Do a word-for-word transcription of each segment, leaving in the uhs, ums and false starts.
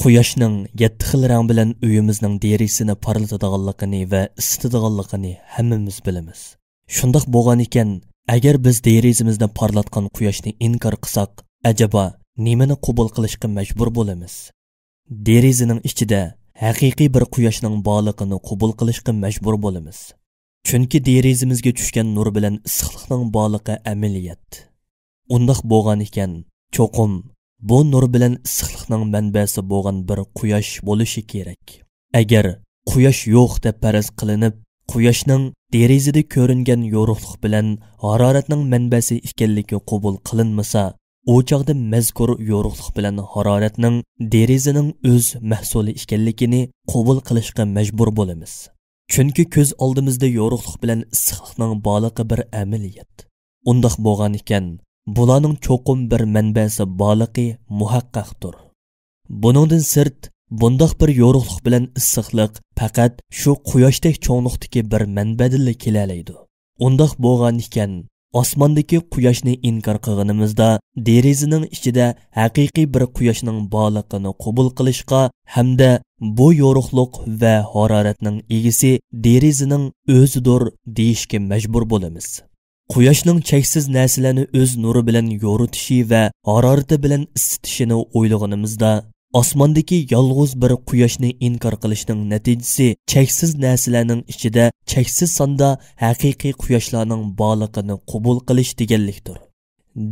قۇياشنىڭ يەتتە خىل رەڭ بىلەن ئۆيىمىزنىڭ دېرىزىسىنى پارلىتىدىغانلىقىنى ۋە ئىسسىتىدىغانلىقىنى ھەممىمىز بىلىمىز. شۇنداق بولغانىكەن، ئەگەر بىز دېرىزىمىزنى پارلاتقان قۇياشنى ئىنكار قىلساق، ئەجەبا نېمىنى قوبۇل قىلىشقا مەجبۇر بولىمىز؟ دېرىزىنىڭ ئىچىدە ھەقىقىي بىر قۇياشنىڭ بارلىقىنى قوبۇل قىلىشقا مەجبۇر بولىمىز. چۈنكى دېرىزىمىزگە چۈشكەن نۇر بىلەن ئىسسىقلىقنىڭ بارلىقى ئەمەلىيەت. ئۇنداق بولغان ئىكەن، چوقۇم بۇ نۇر بىلەن ئىسسىقلىقنىڭ مەنبەسى بولغان بىر قۇياش بولۇشى كېرەك. ئەگەر قۇياش يوق دەپ پەرەز قىلىنىپ، قۇياشنىڭ دېرىزىدە كۆرۈنگەن يورۇقلۇق بىلەن ھارارەتنىڭ مەنبەسى ئىكەنلىكى قوبۇل قىلىنمىسا، ئۇ چاغدا مەزكۇر يورۇقلۇق بىلەن ھارارەتنىڭ دېرىزىنىڭ ئۆز مەھسۇلى ئىكەنلىكىنى قوبۇل قىلىشقا مەجبۇر بولىمىز. چۈنكى كۆز ئالدىمىزدا يورۇقلۇق بىلەن ئىسسىقلىقنىڭ بارلىقى بىر ئەمەلىيەت. ئۇنداق بولغان ئىكەن، بۇلارنىڭ چوقۇم بىر مەنبەسى بارلىقى مۇھەققەقتۇر. بۇنىڭدىن سىرت، بۇنداق بىر يورۇقلۇق بىلەن ئىسسىقلىق پەقەت شۇ قۇياشتەك چوڭلۇقتىكى بىر مەنبەدىنلا كېلەلەيدۇ. ئۇنداق بولغان ئىكەن، ئاسماندىكى قۇياشنى ئىنكار قىلغىنىمىزدا، دېرىزىنىڭ ئىچىدە ھەقىقىي بىر قۇياشنىڭ بارلىقىنى قوبۇل قىلىشقا ھەمدە بۇ يورۇقلۇق ۋە ھارارەتنىڭ ئىگىسى دېرىزىنىڭ ئۆزىدۇر دېيىشكە مەجبۇر بولىمىز. قۇياشنىڭ چەكسىز نەرسىلەرنى ئۆز نۇرى بىلەن يورۇتۇشى ۋە ھارارىتى بىلەن ئىسسىتىشىنى ئويلىغىنىمىزدا، ئاسماندىكى يالغۇز بىر قۇياشنى ئىنكار قىلىشنىڭ نەتىجىسى چەكسىز نەرسىلەرنىڭ ئىچىدە چەكسىز ساندا ھەقىقىي قۇياشلارنىڭ بارلىقىنى قوبۇل قىلىش دېگەنلىكتۇر.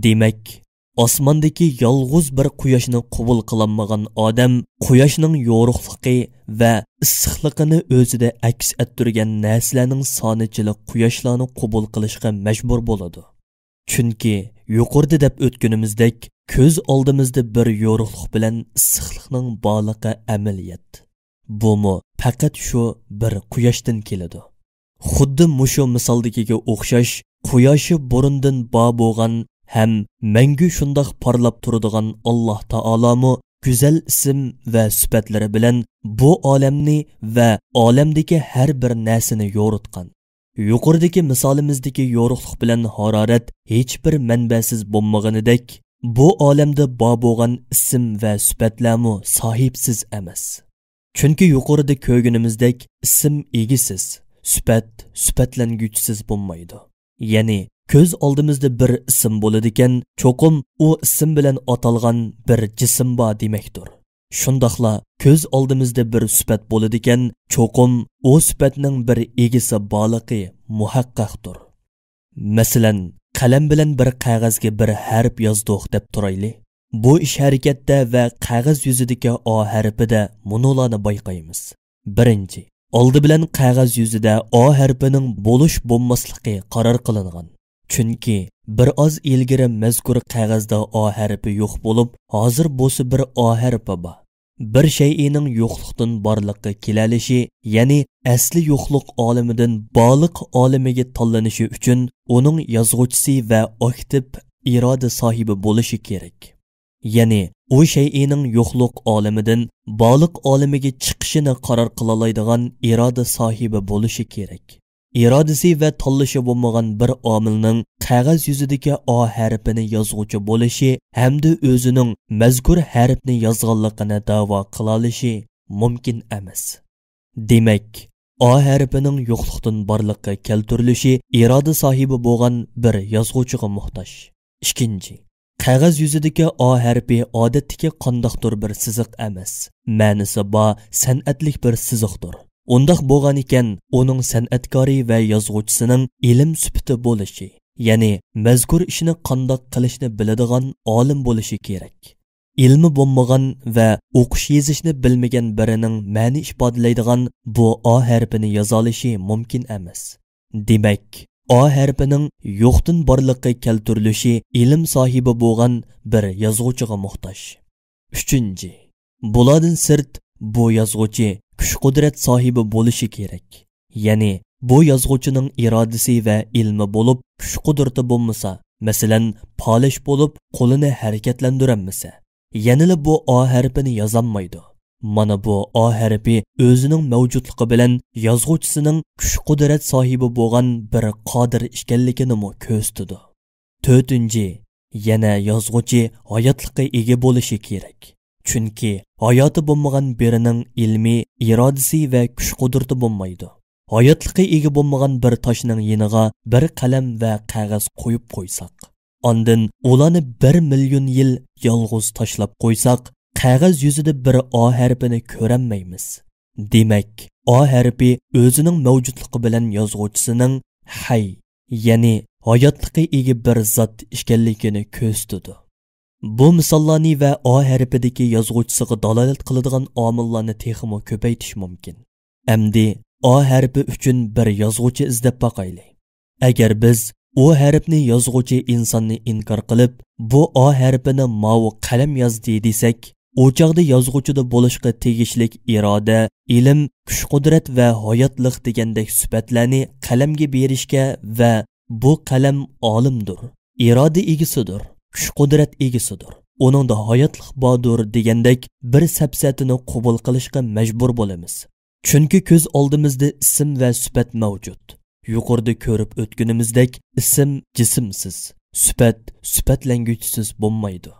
دېمەك، ئاسماندىكى يالغۇز بىر قۇياشنى قوبۇل قىلالمىغان ئادەم قۇياشنىڭ يورۇقلۇقى ۋە ئىسسىقلىقىنى ئۆزىدە ئەكس ئەتتۈرگەن نەرسىلەرنىڭ سانىچىلىك قۇياشلارنى قوبۇل قىلىشقا مەجبۇر بولىدۇ. چۈنكى يۇقىرىدا دەپ ئۆتكىنىمىزدەك، كۆز ئالدىمىزدا بىر يورۇقلۇق بىلەن ئىسسىقلىقنىڭ بارلىقى ئەمەلىيەت. بۇمۇ پەقەت شۇ بىر قۇياشتىن كېلىدۇ. خۇددى مۇشۇ مىسالدىكىگە ئوخشاش، قۇياشى بۇرۇندىن بار بولغان ھەم مەڭگۈ شۇنداق پارلاپ تۇرىدىغان ئاللاھ تائالامۇ گۈزەل ئىسىم ۋە سۈپەتلىرى بىلەن بۇ ئالەمنى ۋە ئالەمدىكى ھەر بىر نەرسىنى يورۇتقان. يۇقىرىدىكى مىسالىمىزدىكى يورۇقلۇق بىلەن ھارارەت ھېچبىر مەنبەسىز بولمىغىنىدەك، بۇ ئالەمدە بار بولغان ئىسىم ۋە سۈپەتلەرمۇ ساھىبسىز ئەمەس. چۈنكى يۇقىرىدا كۆرگىنىمىزدەك ئىسىم ئىگىسىز، سۈپەت سۈپەتلەنگۈچىسىز بولمايدۇ. يەنى كۆز ئالدىمىزدا بىر ئىسىم بولىدىكەن، چوقۇم ئۇ ئىسىم بىلەن ئاتالغان بىر جىسىم بار دېمەكتۇر. شۇنداقلا كۆز ئالدىمىزدا بىر سۈپەت بولىدىكەن، چوقۇم ئۇ سۈپەتنىڭ بىر ئىگىسى بارلىقى مۇھەققەقتۇر. مەسىلەن، قەلەم بىلەن بىر قەغەزگە بىر ھەرپ يازدۇق دەپ تۇرايلى. بۇ ئىش ھەرىكەتتە ۋە قەغەز يۈزىدىكى ئا ھەرپىدە مۇنۇلارنى بايقايمىز. بىرىنچى، ئالدى بىلەن قەغەز يۈزىدە ئا ھەرپىنىڭ بولۇش بولماسلىقى قارار قىلىنغان. چۈنكى بىر ئاز ئىلگىرى مەزكۇر قەغەزدە ئا ھەرپى يوق بولۇپ، ھازىر بولسا بىر ئا ھەرپى بار. بىر شەيئىنىڭ يوقلۇقتىن بارلىققا كېلەلىشى، يەنى ئەسلى يوقلۇق ئالىمىدىن بارلىق ئالىمىگە تاللىنىشى ئۈچۈن ئۇنىڭ يازغۇچىسى ۋە ئاكتىپ ئىرادە ساھىبى بولۇشى كېرەك. يەنى ئۇ شەيئىنىڭ يوقلۇق ئالىمىدىن بارلىق ئالىمىگە چىقىشىنى قارار قىلالايدىغان ئىرادە ساھىبى بولۇشى كېرەك. ئىرادىسى ۋە تاللىشى بولمىغان بىر ئامىلنىڭ قەغەز يۈزىدىكى ئا ھەرپىنى يازغۇچى بولۇشى ھەمدە ئۆزىنىڭ مەزكۇر ھەرپنى يازغانلىقىنى دەۋا قىلالىشى مۇمكىن ئەمەس. دېمەك، ئا ھەرپىنىڭ يوقلۇقتىن بارلىققا كەلتۈرۈلۈشى ئىرادە ساھىبى بولغان بىر يازغۇچىغا موھتاج. ئىككىنچى، قەغەز يۈزىدىكى ئا ھەرپى ئادەتتىكى قانداقتۇر بىر سىزىق ئەمەس، مەنىسى بار سەنئەتلىك بىر سىزىقتۇر. ئۇنداق بولغانىكەن، ئۇنىڭ سەنئەتكارى ۋە يازغۇچىسىنىڭ ئىلىم سۈپىتى بولۇشى، يەنى مەزكۇر ئىشنى قانداق قىلىشنى بىلىدىغان ئالىم بولۇشى كېرەك. ئىلمى بولمىغان ۋە ئوقۇش يېزىشنى بىلمىگەن بىرىنىڭ مەنە ئىپادىلەيدىغان بۇ ئا ھەرپىنى يازالىشى مۇمكىن ئەمەس. دېمەك، ئا ھەرپىنىڭ يوقتىن بارلىققا كەلتۈرۈلۈشى ئىلىم ساھىبى بولغان بىر يازغۇچىغا موھتاج. ئۈچىنچى، بۇلاردىن سىرت، بۇ يازغۇچى كۈچ-قۇدرەت ساھىبى بولۇشى كېرەك. يەنى بۇ يازغۇچىنىڭ ئىرادىسى ۋە ئىلمى بولۇپ، كۈچ-قۇدرىتى بولمىسا، مەسىلەن، پالەچ بولۇپ، قولىنى ھەرىكەتلەندۈرەلمىسە، يەنىلا بۇ ئا ھەرپىنى يازالمايدۇ. مانا بۇ ئا ھەرپى ئۆزىنىڭ مەۋجۇتلۇقى بىلەن يازغۇچىسىنىڭ كۈچ-قۇدرەت ساھىبى بولغان بىر قادىر ئىكەنلىكىنىمۇ كۆرسىتىدۇ. تۆتىنچى، يەنە يازغۇچى ھاياتلىققا ئىگە بولۇشى كېرەك. چۈنكى ھاياتى بولمىغان بىرىنىڭ ئىلمى، ئىرادىسى ۋە كۈچ-قۇدرىتى بولمايدۇ. ھاياتلىققا ئىگە بولمىغان بىر تاشنىڭ يېنىغا بىر قەلەم ۋە قەغەز قويۇپ قويساق، ئاندىن ئۇلارنى بىر مىليون يىل يالغۇز تاشلاپ قويساق، قەغەز يۈزىدە بىر ئا ھەرپىنى كۆرەلمەيمىز. دېمەك، ئا ھەرپى ئۆزىنىڭ مەۋجۇتلۇقى بىلەن يازغۇچىسىنىڭ ھەي، يەنى ھاياتلىققا ئىگە بىر زات ئىكەنلىكىنى كۆرسىتىدۇ. بۇ مىساللارنى ۋە ئا ھەرپىدىكى يازغۇچىسىغا دالالەت قىلىدىغان ئامىللارنى تېخىمۇ كۆپەيتىش مۇمكىن. ئەمدى ئا ھەرپى ئۈچۈن بىر يازغۇچى ئىزدەپ باقايلى. ئەگەر بىز ئۇ ھەرپنى يازغۇچى ئىنساننى ئىنكار قىلىپ، بۇ ئا ھەرپىنى ماۋۇ قەلەم يازدى دېسەك، ئۇ چاغدا يازغۇچىدا بولۇشقا تېگىشلىك ئىرادە، ئىلىم، كۈچ-قۇدرەت ۋە ھاياتلىق دېگەندەك سۈپەتلەرنى قەلەمگە بېرىشكە ۋە بۇ قەلەم ئالىمدۇر، ئىرادە ئىگىسىدۇر، كۈچ-قۇدرەت ئىگىسىدۇر، ئۇنىڭدا ھاياتلىق باردۇر دېگەندەك بىر سەپسەتىنى قوبۇل قىلىشقا مەجبۇر بولىمىز. چۈنكى كۆز ئالدىمىزدا ئىسىم ۋە سۈپەت مەۋجۇت. يۇقىرىدا كۆرۈپ ئۆتكىنىمىزدەك ئىسىم جىسىمسىز، سۈپەت سۈپەتلەنگۈچىسىز بولمايدۇ.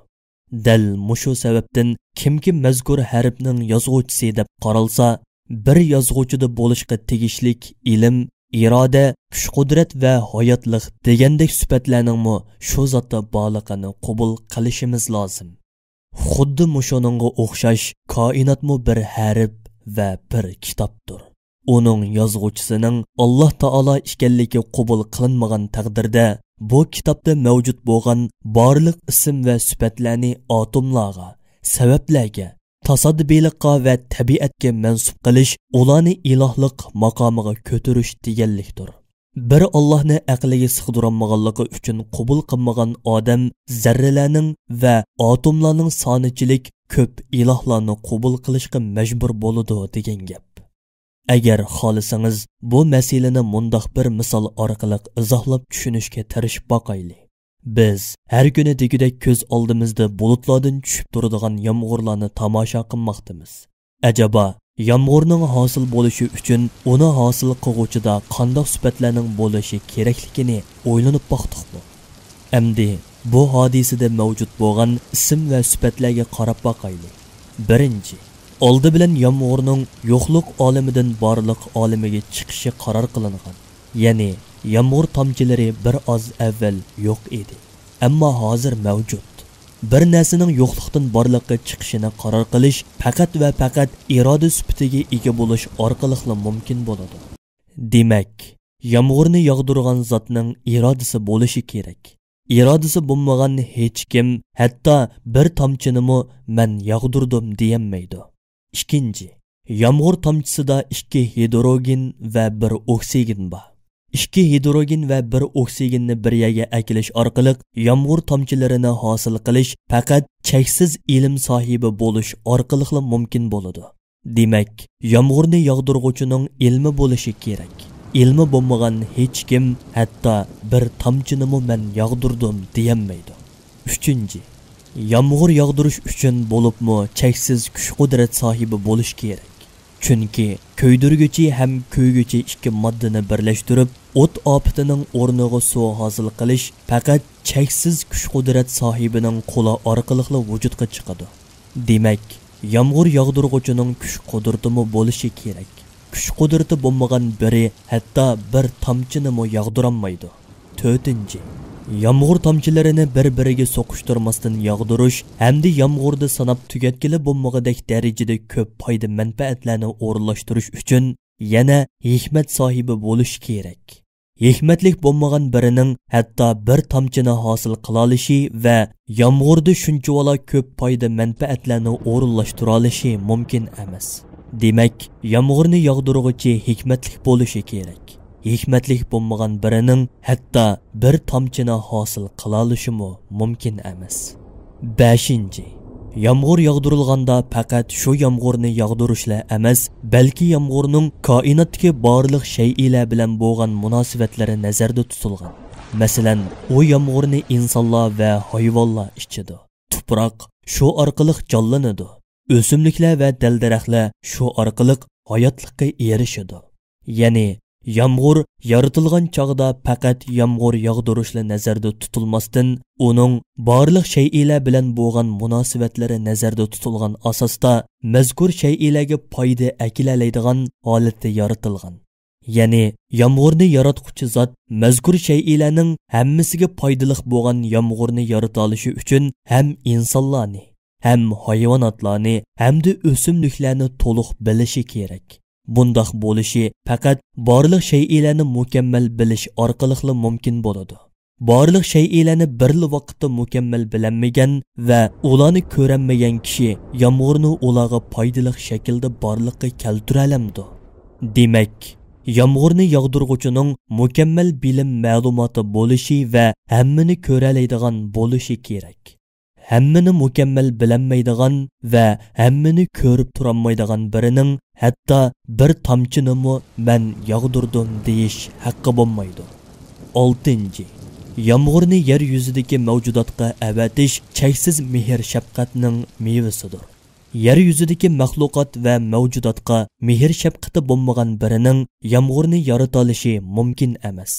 دەل مۇشۇ سەۋەبتىن كىمكى مەزكۇر ھەرپنىڭ يازغۇچىسى دەپ قارالسا، بىر يازغۇچىدا بولۇشقا تېگىشلىك ئىلىم، ئىرادە، كۈچ-قۇدرەت ۋە ھاياتلىق دېگەندەك سۈپەتلەرنىڭمۇ شۇ زاتتا بارلىقىنى قوبۇل قىلىشىمىز لازىم. خۇددى مۇشۇنىڭغا ئوخشاش كائىناتمۇ بىر ھەرپ ۋە بىر كىتابتۇر. ئۇنىڭ يازغۇچىسىنىڭ ئاللا تائالا ئىكەنلىكى قوبۇل قىلىنمىغان تەقدىردە، بۇ كىتابتا مەۋجۇت بولغان بارلىق ئىسىم ۋە سۈپەتلەرنى ئاتوملارغا، سەۋەبلەرگە، تاسادىپىيلىققا ۋە تەبىئەتكە مەنسۇپ قىلىش ئۇلارنى ئىلاھلىق ماقامىغا كۆتۈرۈش دېگەنلىكتۇر. بىر ئاللاھنى ئەقلىگە سىغدۇرالمىغانلىقى ئۈچۈن قوبۇل قىلمىغان ئادەم زەررىلەرنىڭ ۋە ئاتوملارنىڭ سانىچىلىك كۆپ ئىلاھلارنى قوبۇل قىلىشقا مەجبۇر بولىدۇ دېگەن گەپ. ئەگەر خالىسىڭىز، بۇ مەسىلىنى مۇنداق بىر مىسال ئارقىلىق ئىزاھلاپ چۈشىنىشكە تىرىشىپ باقايلى. بىز ھەر كۈنى دېگۈدەك كۆز ئالدىمىزدا بۇلۇتلاردىن چۈشۈپ تۇرىدىغان يامغۇرلارنى تاماشا قىلماقتىمىز. ئەجەبا، يامغۇرنىڭ ھاسىل بولۇشى ئۈچۈن ئۇنى ھاسىل قىلغۇچىدا قانداق سۈپەتلەرنىڭ بولۇشى كېرەكلىكىنى ئويلىنىپ باقتۇقمۇ؟ ئەمدى بۇ ھادىسىدە مەۋجۇت بولغان ئىسىم ۋە سۈپەتلەرگە قاراپ باقايلى. بىرىنچى، ئالدى بىلەن يامغۇرنىڭ يوقلۇق ئالىمىدىن بارلىق ئالىمىگە چىقىشى قارار قىلىنغان. يەنى يامغۇر تامچىلىرى بىر ئاز ئەۋۋەل يوق ئىدى، ئەمما ھازىر مەۋجۇت. بىر نەرسىنىڭ يوقلۇقتىن بارلىققا چىقىشىنى قارار قىلىش پەقەت ۋە پەقەت ئىرادە سۈپىتىگە ئىگە بولۇش ئارقىلىقلا مۇمكىن بولىدۇ. دېمەك، يامغۇرنى ياغدۇرغان زاتنىڭ ئىرادىسى بولۇشى كېرەك. ئىرادىسى بولمىغان ھېچكىم، ھەتتا بىر تامچىنىمۇ مەن ياغدۇردۇم دېيەلمەيدۇ. ئىككىنچى، يامغۇر تامچىسىدا ئىككى ھىدروگېن ۋە بىر ئوكسىگېن بار. ئىككى ھىدروگېن ۋە بىر ئوكسىگېننى بىر يەرگە ئەكېلىش ئارقىلىق يامغۇر تامچىلىرىنى ھاسىل قىلىش پەقەت چەكسىز ئىلىم ساھىبى بولۇش ئارقىلىقلا مۇمكىن بولىدۇ. دېمەك، يامغۇرنى ياغدۇرغۇچىنىڭ ئىلمى بولۇشى كېرەك. ئىلمى بولمىغان ھېچكىم، ھەتتا بىر تامچىنىمۇ مەن ياغدۇردۇم دېيەلمەيدۇ. ئۈچىنچى، يامغۇر ياغدۇرۇش ئۈچۈن بولۇپمۇ چەكسىز كۈچ-قۇدرەت ساھىبى بولۇش كېرەك. چۈنكى كۆيدۈرگۈچى ھەم كۆيگۈچى ئىككى ماددىنى بىرلەشتۈرۈپ، ئوت ئاپىتىنىڭ ئورنىغا سۇ ھاسىل قىلىش پەقەت چەكسىز كۈچ-قۇدرەت ساھىبىنىڭ قولى ئارقىلىقلا ۋۇجۇدقا چىقىدۇ. دېمەك، يامغۇر ياغدۇرغۇچىنىڭ كۈچ-قۇدرىتىمۇ بولۇشى كېرەك. كۈچ-قۇدرىتى بولمىغان بىرى ھەتتا بىر تامچىنىمۇ ياغدۇرالمايدۇ. تۆتىنچى، يامغۇر تامچىلىرىنى بىر-بىرىگە سوقۇشتۇرماستىن ياغدۇرۇش ھەمدە يامغۇردا ساناپ تۈگەتكىلى بولمىغۇدەك دەرىجىدە كۆپ پايدا-مەنپەئەتلەرنى ئورۇنلاشتۇرۇش ئۈچۈن يەنە ھېكمەت ساھىبى بولۇش كېرەك. ھېكمەتلىك بولمىغان بىرىنىڭ ھەتتا بىر تامچىنى ھاسىل قىلالىشى ۋە يامغۇردا شۇنچىۋالا كۆپ پايدا-مەنپەئەتلەرنى ئورۇنلاشتۇرالىشى مۇمكىن ئەمەس. دېمەك، يامغۇرنى ياغدۇرغۇچى ھېكمەتلىك بولۇشى كېرەك. ھېكمەتلىك بولمىغان بىرىنىڭ ھەتتا بىر تامچىنى ھاسىل قىلالىشىمۇ مۇمكىن ئەمەس. بەشىنچى، يامغۇر ياغدۇرۇلغاندا پەقەت شۇ يامغۇرنى ياغدۇرۇشلا ئەمەس، بەلكى يامغۇرنىڭ كائىناتتىكى بارلىق شەيئىلەر بىلەن بولغان مۇناسىۋەتلىرى نەزەردە تۇتۇلغان. مەسىلەن، ئۇ يامغۇرنى ئىنسانلار ۋە ھايۋانلار ئىچىدۇ. تۇپراق شۇ ئارقىلىق جانلىنىدۇ. ئۆسۈملۈكلەر ۋە دەل-دەرەخلەر شۇ ئارقىلىق ھاياتلىققا ئېرىشىدۇ. يەنى يامغۇر يارىتىلغان چاغدا پەقەت يامغۇر ياغدۇرۇشلا نەزەردە تۇتۇلماستىن، ئۇنىڭ بارلىق شەيئىلەر بىلەن بولغان مۇناسىۋەتلىرى نەزەردە تۇتۇلغان ئاساستا مەزكۇر شەيئىلەرگە پايدا ئەكېلەلەيدىغان ھالەتتە يارىتىلغان. يەنى يامغۇرنى ياراتقۇچى زات مەزكۇر شەيئىلەرنىڭ ھەممىسىگە پايدىلىق بولغان يامغۇرنى يارىتالىشى ئۈچۈن ھەم ئىنسانلارنى، ھەم ھايۋاناتلارنى، ھەمدە ئۆسۈملۈكلەرنى تولۇق بىلىشى كېرەك. بۇنداق بولۇشى پەقەت بارلىق شەيئىلەرنى مۇكەممەل بىلىش ئارقىلىقلا مۇمكىن بولىدۇ. بارلىق شەيئىلەرنى بىرلا ۋاقىتتا مۇكەممەل بىلەلمىگەن ۋە ئۇلارنى كۆرەلمىگەن كىشى يامغۇرنى ئۇلارغا پايدىلىق شەكىلدە بارلىققا كەلتۈرەلەمدۇ؟ دېمەك، يامغۇرنى ياغدۇرغۇچىنىڭ مۇكەممەل بىلىم مەلۇماتى بولۇشى ۋە ھەممىنى كۆرەلەيدىغان بولۇشى كېرەك. ھەممىنى مۇكەممەل بىلەلمەيدىغان ۋە ھەممىنى كۆرۈپ تۇرالمايدىغان بىرىنىڭ ھەتتا بىر تامچىنىمۇ مەن ياغدۇردۇم دېيىش ھەققى بولمايدۇ. ئالتىنچى، يامغۇرنى يەر يۈزىدىكى مەۋجۇداتقا ئەۋەتىش چەكسىز مېھىر-شەپقەتنىڭ مېۋىسىدۇر. يەر يۈزىدىكى مەخلۇقات ۋە مەۋجۇداتقا مېھىر-شەپقىتى بولمىغان بىرىنىڭ يامغۇرنى يارىتالىشى مۇمكىن ئەمەس.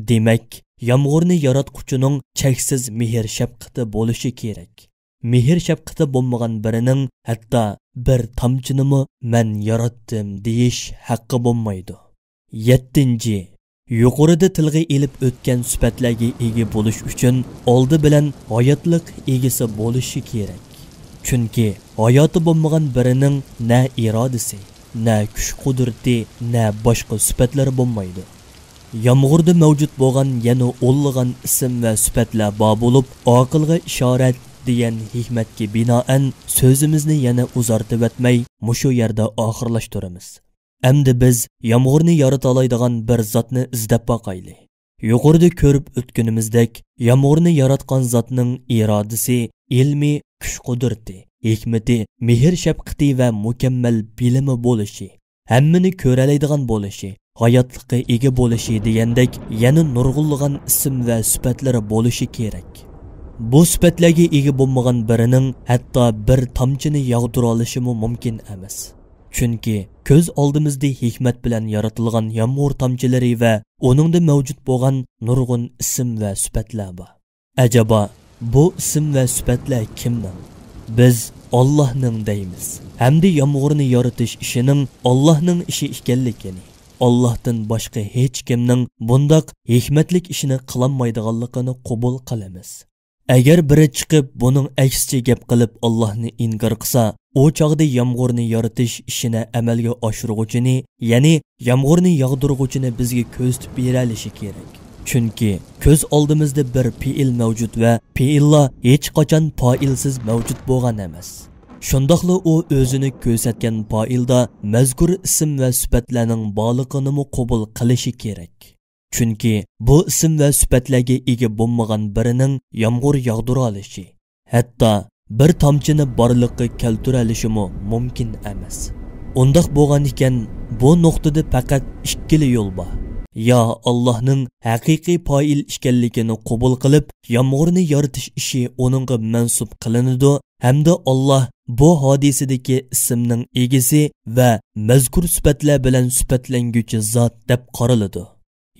دېمەك، يامغۇرنى ياراتقۇچىنىڭ چەكسىز مېھىر-شەپقىتى بولۇشى كېرەك. مېھىر-شەپقىتى بولمىغان بىرىنىڭ ھەتتا بىر تامچىنىمۇ مەن ياراتتىم دېيىش ھەققى بولمايدۇ. يەتتىنچى، يۇقىرىدا تىلغا ئېلىپ ئۆتكەن سۈپەتلەرگە ئىگە بولۇش ئۈچۈن ئالدى بىلەن ھاياتلىق ئىگىسى بولۇشى كېرەك. چۈنكى ھاياتى بولمىغان بىرىنىڭ نە ئىرادىسى، نە كۈچ-قۇدرىتى، نە باشقا سۈپەتلىرى بولمايدۇ. يامغۇردا مەۋجۇت بولغان يەنە ئونلىغان ئىسىم ۋە سۈپەتلەر بار بولۇپ، ئاقىلغا ئىشارەت دېگەن ھېكمەتكە بىنائەن سۆزىمىزنى يەنە ئۇزارتىۋەتمەي، مۇشۇ يەردە ئاخىرلاشتۇرىمىز. ئەمدى بىز يامغۇرنى يارىتالايدىغان بىر زاتنى ئىزدەپ باقايلى. يۇقىرىدا كۆرۈپ ئۆتكىنىمىزدەك، يامغۇرنى ياراتقان زاتنىڭ ئىرادىسى، ئىلمى، كۈچ-قۇدرىتى، ھېكمىتى، مېھىر-شەپقىتى ۋە مۇكەممەل بىلىمى بولۇشى، ھەممىنى كۆرەلەيدىغان بولۇشى، ھاياتلىققا ئىگە بولۇشى دېگەندەك يەنە نۇرغۇنلىغان ئىسىم ۋە سۈپەتلىرى بولۇشى كېرەك. بۇ سۈپەتلەرگە ئىگە بولمىغان بىرىنىڭ ھەتتا بىر تامچىنى ياغدۇرالىشىمۇ مۇمكىن ئەمەس. چۈنكى كۆز ئالدىمىزدا ھېكمەت بىلەن يارىتىلغان يامغۇر تامچىلىرى ۋە ئۇنىڭدا مەۋجۇت بولغان نۇرغۇن ئىسىم ۋە سۈپەتلەر بار. ئەجەبا، بۇ ئىسىم ۋە سۈپەتلەر كىمنىڭ؟ بىز ئاللاھنىڭ دەيمىز ھەمدە يامغۇرنى يارىتىش ئىشىنىڭ ئاللاھنىڭ ئىشى ئىكەنلىكىنى، ئاللاھتىن باشقا ھېچكىمنىڭ بۇنداق ھېكمەتلىك ئىشنى قىلالمايدىغانلىقىنى قوبۇل قىلىمىز. ئەگەر بىرى چىقىپ بۇنىڭ ئەكسىچە گەپ قىلىپ ئاللاھنى ئىنكار قىلسا، ئۇ چاغدا يامغۇرنى يارىتىش ئىشىنى ئەمەلگە ئاشۇرغۇچىنى، يەنى يامغۇرنى ياغدۇرغۇچىنى بىزگە كۆرسىتىپ بېرەلىشى كېرەك. چۈنكى كۆز ئالدىمىزدا بىر پېئىل مەۋجۇت ۋە پېئىللار ھېچقاچان پائىلسىز مەۋجۇت بولغان ئەمەس. شۇنداقلا ئۇ ئۆزىنى كۆرسەتكەن پائىلدا مەزكۇر ئىسىم ۋە سۈپەتلەرنىڭ بارلىقىنىمۇ قوبۇل قىلىشى كېرەك. چۈنكى بۇ ئىسىم ۋە سۈپەتلەرگە ئىگە بولمىغان بىرىنىڭ يامغۇر ياغدۇرالىشى، ھەتتا بىر تامچىنى بارلىققا كەلتۈرەلىشىمۇ مۇمكىن ئەمەس. ئۇنداق بولغان ئىكەن، بۇ نۇقتىدا پەقەت ئىككىلا يول بار. يا ئاللاھنىڭ ھەقىقىي پائىل ئىكەنلىكىنى قوبۇل قىلىپ، يامغۇرنى يارىتىش ئىشى ئۇنىڭغا مەنسۇپ قىلىنىدۇ ھەمدە ئاللاھ بۇ ھادىسىدىكى ئىسىمنىڭ ئىگىسى ۋە مەزكۇر سۈپەتلەر بىلەن سۈپەتلەنگۈچى زات دەپ قارىلىدۇ.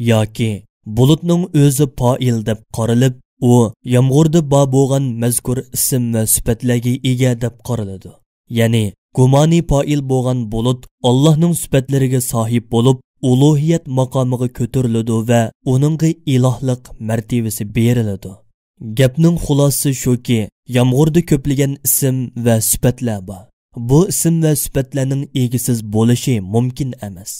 ياكى بۇلۇتنىڭ ئۆزى پائىل دەپ قارىلىپ، ئۇ يامغۇردا بار بولغان مەزكۇر ئىسىم ۋە سۈپەتلەرگە ئىگە دەپ قارىلىدۇ. يەنى گۇمانىي پائىل بولغان بۇلۇت ئاللاھنىڭ سۈپەتلىرىگە ساھىب بولۇپ، ئۇلۇھىيەت ماقامىغا كۆتۈرۈلىدۇ ۋە ئۇنىڭغا ئىلاھلىق مەرتىۋىسى بېرىلىدۇ. گەپنىڭ خۇلاسىسى شۇكى، يامغۇردا كۆپلىگەن ئىسىم ۋە سۈپەتلەر بار. بۇ ئىسىم ۋە سۈپەتلەرنىڭ ئىگىسىز بولۇشى مۇمكىن ئەمەس.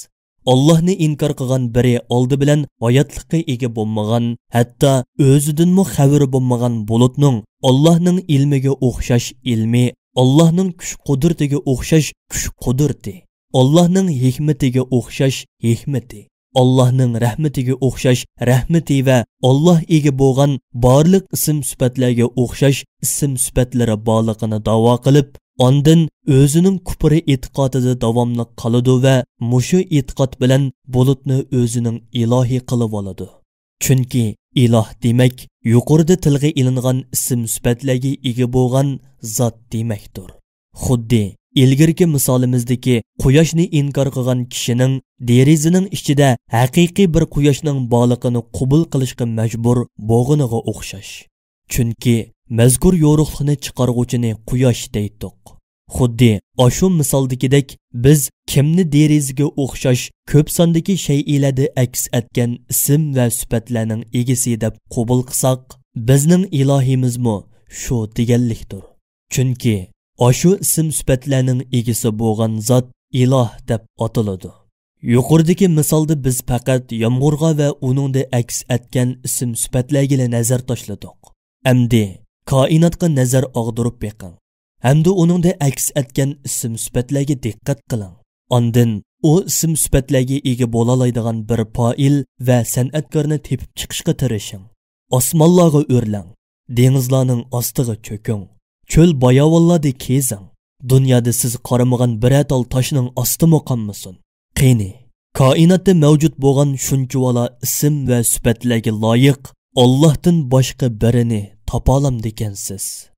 ئاللاھنى ئىنكار قىلغان بىرى ئالدى بىلەن ھاياتلىققا ئىگە بولمىغان، ھەتتا ئۆزىدىنمۇ خەۋىرى بولمىغان بۇلۇتنىڭ ئاللاھنىڭ ئىلمىگە ئوخشاش ئىلمى، ئاللاھنىڭ كۈچ-قۇدرىتىگە ئوخشاش كۈچ-قۇدرىتى، ئاللاھنىڭ ھېكمىتىگە ئوخشاش ھېكمىتى، ئاللاھنىڭ رەھمىتىگە ئوخشاش رەھمىتى ۋە ئاللاھ ئىگە بولغان بارلىق ئىسىم-سۈپەتلەرگە ئوخشاش ئىسىم-سۈپەتلىرى بارلىقىنى داۋا قىلىپ، ئاندىن ئۆزىنىڭ كۇپرى ئېتىقادىدا داۋاملىق قالىدۇ ۋە مۇشۇ ئېتىقاد بىلەن بۇلۇتنى ئۆزىنىڭ ئىلاھى قىلىۋالىدۇ. چۈنكى ئىلاھ دېمەك يۇقىرىدا تىلغا ئېلىنغان ئىسىم-سۈپەتلەرگە ئىگە بولغان زات دېمەكتۇر. خۇددى ئىلگىرىكى مىسالىمىزدىكى قۇياشنى ئىنكار قىلغان كىشىنىڭ دېرىزىنىڭ ئىچىدە ھەقىقىي بىر قۇياشنىڭ بارلىقىنى قوبۇل قىلىشقا مەجبۇر بولغىنىغا ئوخشاش. چۈنكى مەزكۇر يورۇقلۇقنى چىقارغۇچىنى قۇياش دەيتتۇق. خۇددى ئاشۇ مىسالدىكىدەك، بىز كىمنى دېرىزىگە ئوخشاش كۆپ ساندىكى شەيئىلەردە ئەكس ئەتكەن ئىسىم ۋە سۈپەتلەرنىڭ ئىگىسى دەپ قوبۇل قىلساق، بىزنىڭ ئىلاھىمىزمۇ شۇ دېگەنلىكتۇر. چۈنكى ئاشۇ ئىسىم سۈپەتلەرنىڭ ئىگىسى بولغان زات ئىلاھ دەپ ئاتىلىدۇ. يۇقىرىدىكى مىسالدا بىز پەقەت يامغۇرغا ۋە ئۇنىڭدا ئەكس ئەتكەن ئىسىم سۈپەتلەرگىلا نەزەر تاشلىدۇق. ئەمدى كائىناتقا نەزەر ئاغدۇرۇپ بېقىڭ ھەمدە ئۇنىڭدا ئەكس ئەتكەن ئىسىم سۈپەتلەرگە دىققەت قىلىڭ. ئاندىن ئۇ ئىسىم سۈپەتلەرگە ئىگە بولالايدىغان بىر پائىل ۋە سەنئەتكارنى تېپىپ چىقىشقا تىرىشىڭ. ئاسمانلارغا ئۆرلەڭ، دېڭىزلارنىڭ ئاستىغا چۆكۈڭ، چۆل باياۋانلاردا كېزىڭ. دۇنيادا سىز قارىمىغان بىرەر تال تاشنىڭ ئاستىمۇ قالمىسۇن. قېنى، كائىناتتا مەۋجۇت بولغان شۇنچىۋالا ئىسىم ۋە سۈپەتلەرگە لايىق ئاللاھتىن باشقا بىرىنى تاپالامدىكەنسىز؟